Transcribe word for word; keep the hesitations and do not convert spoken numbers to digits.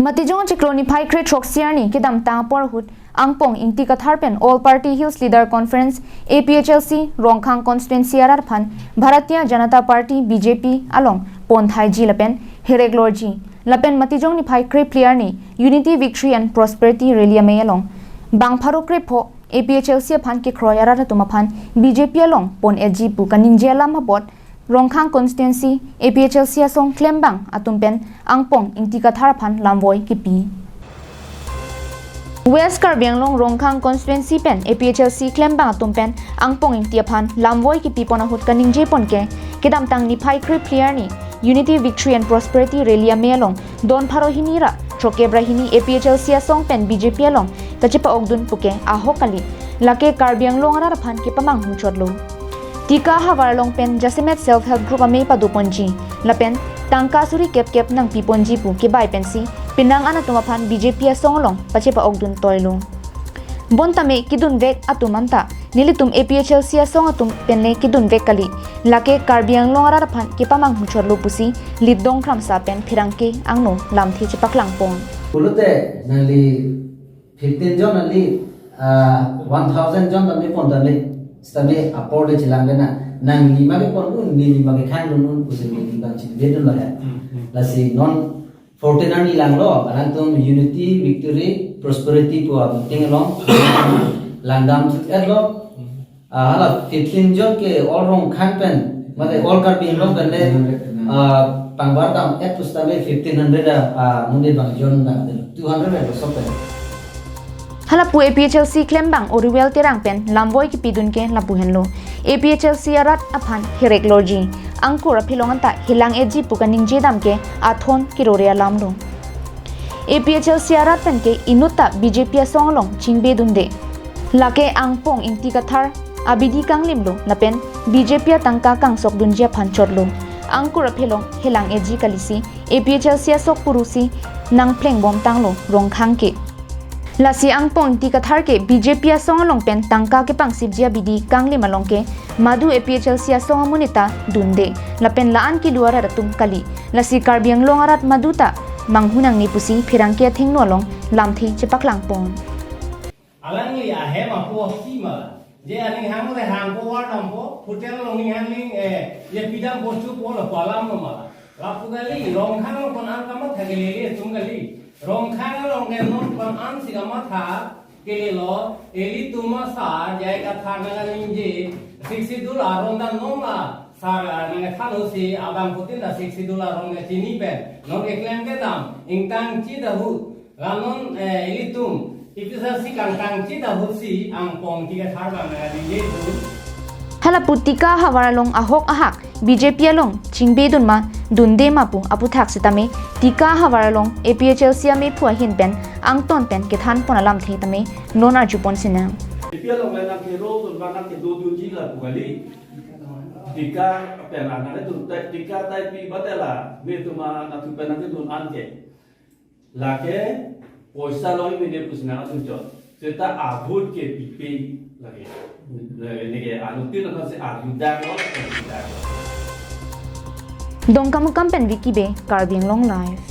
Matijong chiklo niphai kre throksi arni kedamtang apor ahut Angpong Ingti Kathar pen All Party Hills Leader Conference, A P H L C, Rongkhang Constituency arat aphan Bharatiya Janata Party, B J P, along pon thaiji lapen herek lorji. Lapen matijong niphai kre phli arni Unity, Victory and Prosperity Rally amei along bang pharo krepho A P H L C aphan kekroi arat atum aphan B J P along pon etji pu kaningje alam apot Rongkhang Constituency A P H L C asong klembang atum pen Angpong Ingti Kathar aphan lamvoi kipi. West Karbi Anglong Rongkhang Constituency pen A P H L C klembang atum pen Angpong Ingti aphan lamvoi kipi pon ahut kaningje pon ke, kedamtang niphai kre phli arni Unity, Victory and Prosperity Rally amei along don pharo hini ra throkkep ra hini A P H L C asong pen B J P along kachepa-okdun pu ke ahok kali. Lake Karbi Anglong arat aphan kepamanghu chotlo. Tika havar along pen jasemet Self Help Group amei pado ponji lapen tangka suri kep kep nangpi ponji pu kebai pensi penang an atum aphan B J P asong along pachepa-okdun toilo. Bonta me kedun vek atum anta nelitum A P H L C asong atum pen le kedun vek kali. Lake Karbi Anglong arat aphan kepamanghu chotlo pusi Litdong Kramsa pen pherangke angno lamthe chepaklang pon. Pulote nangli fifteen jon ali, ah, one thousand jon tame pon tame, sitame apor le chelang de na, nangli ma kepon un, neli ma kekhang dun un, pusi neli bang chingbe dun lo ya. Hmm, hmm. Lasi non fourteen arni langlo, alangtum Unity, Victory, Prosperity pu a meeting along langdam chot-etlo. Hmm. Ah, hala fifteen jon ke all Rongkhang pen, mate all Karbi Anglong pen le, ah, pangbar dam-et pusitame fifteen hundred a, ah, muni bang jon na, two hundred a sok pen. Hala pu A P H L C klembang Oriwel Terang pen lamvoi kipidun ke lapu henlo. A P H L C arat aphan herek lorji, angkur aphelong anta helang etji pu kaningje dam ke athon kirore alam lo. A P H L C arat pen ke inutta B J P asong along chingbe dunde. Lake Angpong Ingti Kathar abidi kanglim lo lapen B J P atangka kangsok dunji aphan chotlo. Angkur aphelong helang etji kalisi A P H L C asok purusi nangpleng bom tanglo Rongkhang ke. Lasi Angpong Ingti Kathar ke B J P asong along pen tangka kepangsipji abidi kanglim along ke madu A P H L C asong amonit ta dunde lapen la-an kilu arat atum kali. Lasi Karbi Anglong arat madu ta manghu nangne pusi pherangke athengno along lamthe chepaklang pon. Alangli ahem apo si ma. Je aning hang le hang ko war dam ko, hotel along ning hang ling, eh, ye pidam ko chu ko la palam no ma. Lapu kali, Rongkhang along kon an kamatha kelele atum kali. Rongkhang along ke non kon an si kamatha kelelo, ilitum asar, J I Kathar nangkaningje, Sixth Schedule aron dam non la, sar, ah, nangkethan ho si, abangphutin la Sixth Schedule aron ke chini pen, non keklem kedam, ingtang chit ahut, la non, eh, ilitum, A P H L C kangtang chit ahut si, Angpong Ingti Kathar bang nangkaningje pu. Hala pu Tika havar along ahok ahak B J P along chingbe dun ma, dunde ma pu aputhak sitame, Tika havar along A P H L C amephu ahin pen angton pen kethan pon alamthe tame non arju pon sinang. B J P along le nangkero dun ma nangkedo dunji lapu kali. Tika pen nangkedun tai, Tika taipi batela, me tuma nangthu pen nangkedun an ke. Lake poisa longji mene pusi nang atum chot. Seta a vote ke pipe lake. Lake neke anutin aphan si arju dak lo, arju dak lo. Dongkamukam pen Vicky Bey, Karbi Anglong Live.